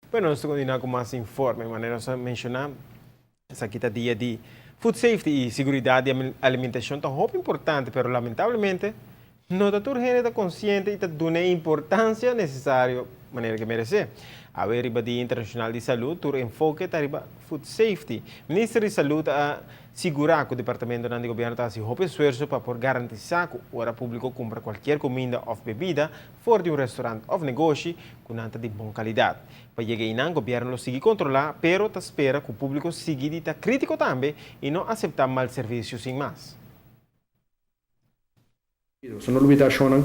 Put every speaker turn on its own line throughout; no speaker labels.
Bueno, nos ta continua cu mas informe. Manera nos a menciona, esaki ta dia di food safety y seguridad di alimentacion ta hopi importante, pero lamentablemente no ta tur hende ta consciente y ta duna e importancia necesario manera cu merece. Awe riba Dia Internacional di Salud, tur enfoke ta riba food safety. Minister di Salud a sigura cu departamentonan di gobierno ta haci hopi esfuerso pa por garantisa cu ora publico cumpra cualkier cuminda of bebida for di un restaurant of negoshi cu nan ta di bon calidad. Pa yega einan gobierno lo sigui controla, pero ta spera cu publico sigui di ta critico tambe y no acepta mal servicio sin mas.
So no lubida shonnan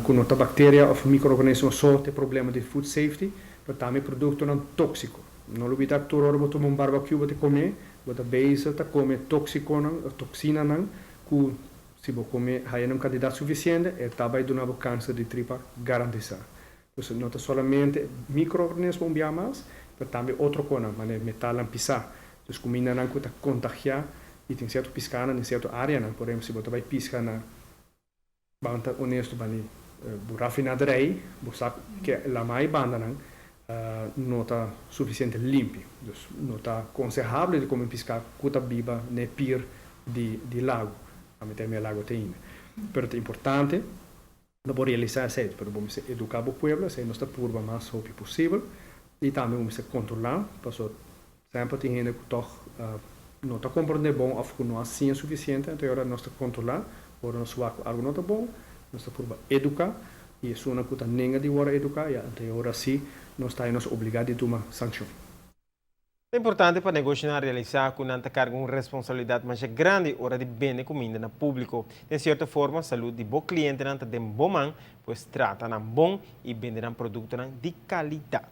cu no ta bacteria of microorganismo so ta e problema di food safety, pero tambe productonan toxico. No lubida tur ora bo tuma un barbecue bo ta come, bo ta bezig ta come toxiconan of toxinanan cu Si bo come haya na un cantidad suficiente, e ta bay duna bo cancer di tripa garantisa. Dus no ta solamente microorganismo un bia mas, pero tambe otro conan, manera metalnan pisa. Dus cumindanan cu ta contagia y tin cierto piscanan den cierto areanan. Por ehempel, si bo ta bay pisca na, ban ta honesto, bani bo rafinaderij, bo sa ke lama y bandanan no ta suficiente limpi. Dus no ta consehable di come pisca cu ta biba n'e pier di lago. A mi termina lago te ainda. Pero ta importante pa bo realisa esey. Pero bo mester educa bo pueblo, esey nos ta purba mas hopi posibel. Y tambe bo mester controla, pasobra semper tin hende cu tog no ta comprende bon of cu no a siña suficiente. Anto e ora nos ta controla, ora nos wak cu algo no ta bon, nos ta purba educa. Y esunnan cu ta nenga di worde educa, ya anto e ora si nos ta nos obliga di tuma sancion.
Ta importante pa negoshonan realisá ku nan ta karga un responsabilidat masha grandi ora di bende kuminda na públiko. Den sierto forma, salud di bo klientenan ta den bo man, pues trata nan bon i bende nan produktonan di kalidat.